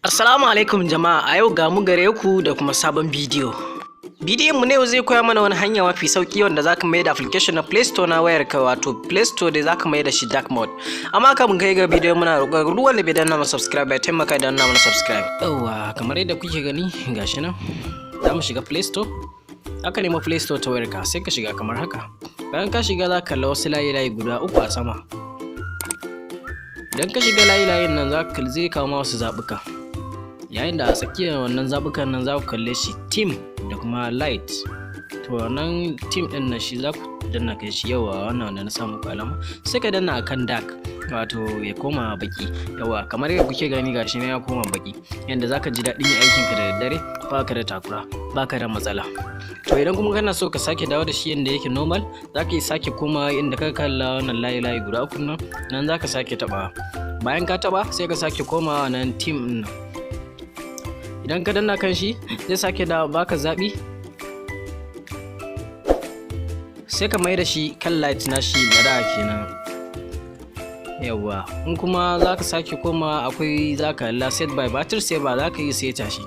Assalamu alaikum jama'a, a yau ga mu gare ku da kuma sabon bidiyo. Bidiyon mu na yau zai koya mana wani hanya mafi sauki wanda zaka mai da application na Play Store na wayar ka, wato Play Store da zaka mai da shi dark mode. Amma kafin kai ga bidiyon, muna roƙon duk wanda bai danna mana subscribe ya taimaka da danna mana subscribe. Yawwa, kamar yadda kuke gani, gashi nan. Za mu shiga Play Store. Aka nemo Play Store ta wayar ka, sai ka shiga kamar haka. Bayan ka shiga, za ka kalla wasu layi-layi guda uku a sama. Idan ka shiga layi-layin nan, za ka zai kawo ma wasu zaɓuka. Yayin da a tsakiyar wannan zaɓukan nan za ku kalle shi, theme da kuma light. To, wannan theme ɗin nan shi za ku danna kai shi. Yawa, wannan wanda na sa muku alama, sai ka danna akan dark, wato ya koma baki. Yawa, kamar yadda kuke gani, gashi ne ya koma baki, yanda zaka ji daɗin yin aikin ka da daddare, baka da takura, baka da matsala. To, idan kuma kana so ka sake dawo da shi yanda yake normal, zaka yi sake koma inda ka kalla wannan layi layi guda uku nan. Nan zaka sake taɓawa. Bayan ka taɓa, sai ka sake komawa nan theme ɗin nan. Idan ka danna kan shi, zai sake da baka zaɓi, sai ka mai da shi kan light na shi na da kenan. Yawwa, in kuma za ka sake koma, akwai za ka kalla set by battery saver, za ka yi seta shi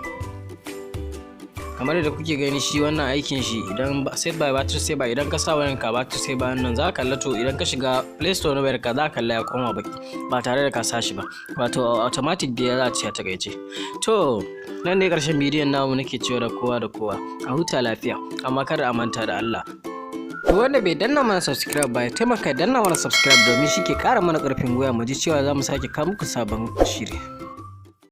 kamar yadda kuke gani. Shi wannan aikin shi, idan set by battery saver, idan ka sa wayan ka battery saver nan, za ka kalla, to idan ka shiga Play Store na wayar ka, za ka kalla ya koma baki ba tare da ka sa shi ba, wato automatic da ya za a ce a takaice. To, nan ne karshen bidiyon namu. Nake cewa da kowa da kowa a huta lafiya, amma kada a manta da Allah. Wanda bai danna mana subscribe ba, ya taimaka danna mana subscribe, domin shi ke kara mana karfin gwiwa mu ji cewa za mu sake kawo muku sabon shiri.